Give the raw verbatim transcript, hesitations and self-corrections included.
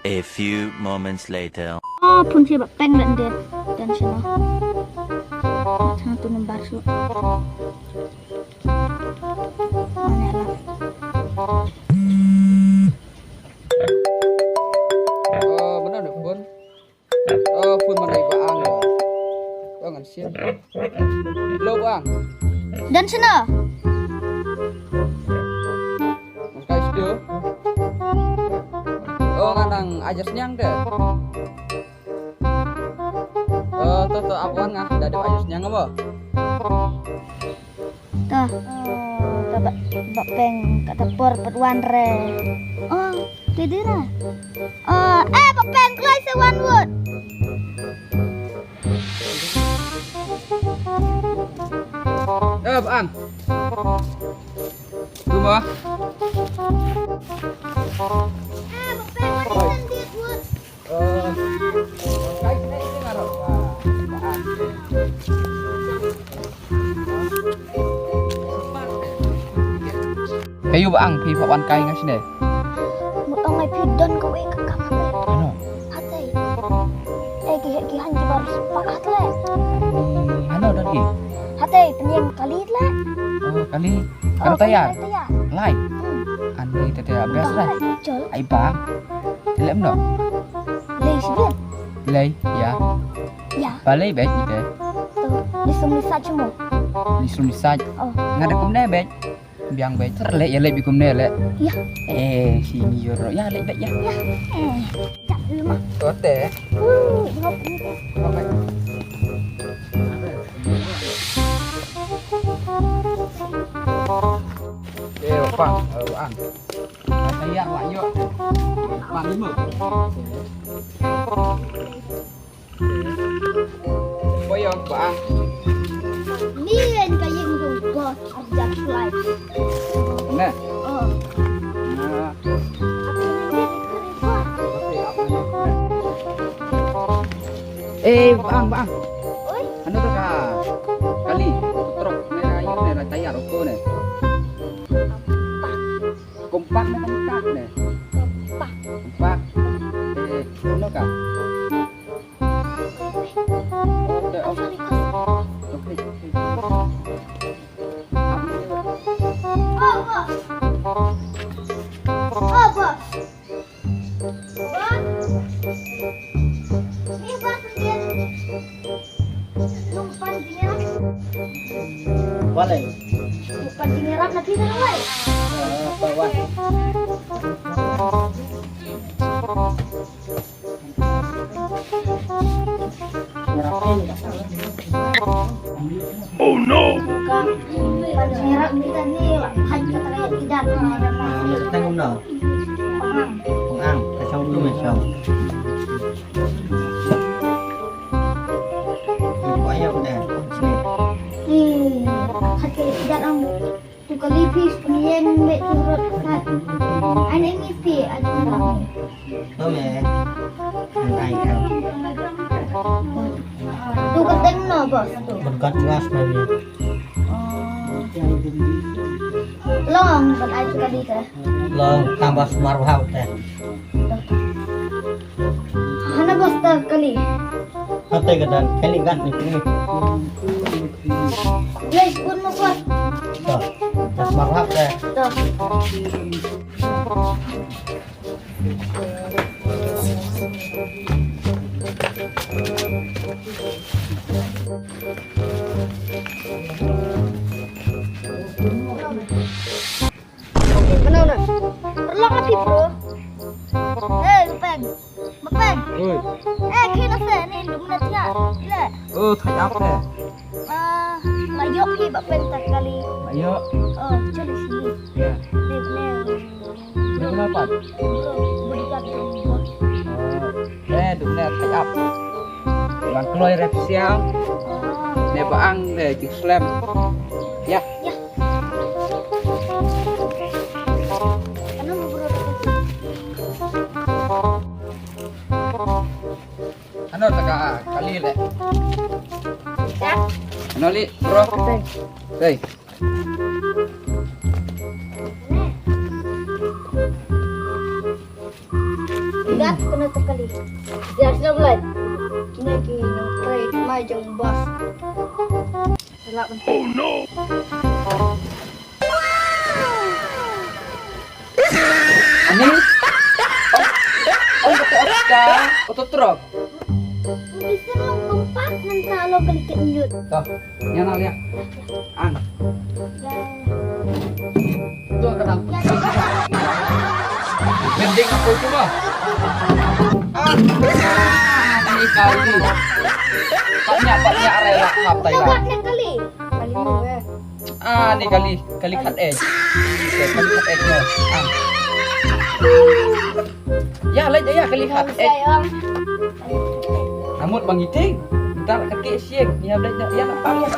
A few moments later. Oh, phone si Bah Peng dan dia. Dan sino. Sana tu nombar su. Mana lah? Oh, mana ni phone? Oh, phone mana iba ang? Oh, ngan sim. Hello, Bang. Dan sino? Ngan kai studio. Oh, ngan nang ajas niang deh. Oh, to, to, ap wan nga, da dep ajas niang mo. To, oh, to Bah, Bah Peng, kata por pat wan re. Oh, te dira. Oh, eh, Bah Peng, kloi se wan wut. Eh, Bah Ang. Tu mo. Eh, Bah Peng, wan sendiri wut. Eh, kai sini, sini, ngarap. Ah, Bah Ang. Kayu Bah Ang, phi pat wan kai nga shane. Mut ong ai phi don kawei ka kam hate. Ano? Hate. Eh, ki, ki han ki bar spak hate. Hmm, ano don ki? Hate, pynïeng kali le. Oh, kali. Ano tayar? Tayar. Lai. Hmm. Ani tete abgas lai. Jol. Ai Bang. Lem no. Lei sibit. Lei, ya. Ya. Balei bek ite? Tu, ni sum ni sach mo. Ni sum ni sach. Oh. Ngada kumne bek. Biang bek. Ter le ya le bi kumne le. Ya. Eh, sini yo ro. Ya le bek ya. Ya. Eh. Cak dulu mah. Kote. Uh, ngop ni. Ngop bek. Eh, opang, eh, opang. Tayar lah yo. Opang lima. Boyong ba. Ni en ka yeng dong bos arjat fly. Nah. Oh. Nah. Eh, bang, bang. Oi. Anu tu ka kali truk ni ayu ni tayar uku ni. Kompak ni kompak ni. Kompak. Kompak. Eh, anu ka. Balei? Oh no! Tengok no. Pengang, kacau tu macam. Buaya udah. Sini. Hmm, hati tidak ang. Tu kali pis pengiyeng bek turut kat. Ane ngipi aja. Ome. Ngai kau. Tu keteng no bos tu. Berkat jelas mami. Long ban ai kali ka. Long tambah smart wow teh. Hana bos ta kali. Hate ka dan kali kan ni ni. Yes, pun mo bos. Ta. Ta smart wow teh. Ta. Ano na? Perlok na phi bro. Eh, Bapeng. Bapeng. Oi. Eh, khi na se ni dum na tia. Ile. Oh, thai ap le. Ah, ma yok phi Bapeng ta kali. Ma yok. Oh, chali sini. Ya. Ni ni. Ni kenapa? Bro, bro, bro. Oh. Eh, dum na thai ap. Wan kloi rep siang. Oh. Ne ba ang ne jing slem. Ya. Ya. Ano ta ka kali le. Ya. Ano li, bro? Hey. Hey. Ga Kena tu kali. Dia sudah mulai. Kena ki nang try mai jong bos. Elak. Oh no. Ani? Oh, oh, kata Oscar. Auto truck. Bisa long kompak nanta long kali kenyut. Tuh, yang nak lihat. An. Tuh, kena. Gending aku tu bah. Ah, ni kali. Banyak, banyak rela hap Thailand. Buat ni kali. Kali ni weh. Ah, ni kali, kali cut edge. Okay, kali cut edge no. Ah. Ya, lah ya kali cut edge. Namut bang iting. Ntar kaki siang. Ya, dah ya, ya nampak ya.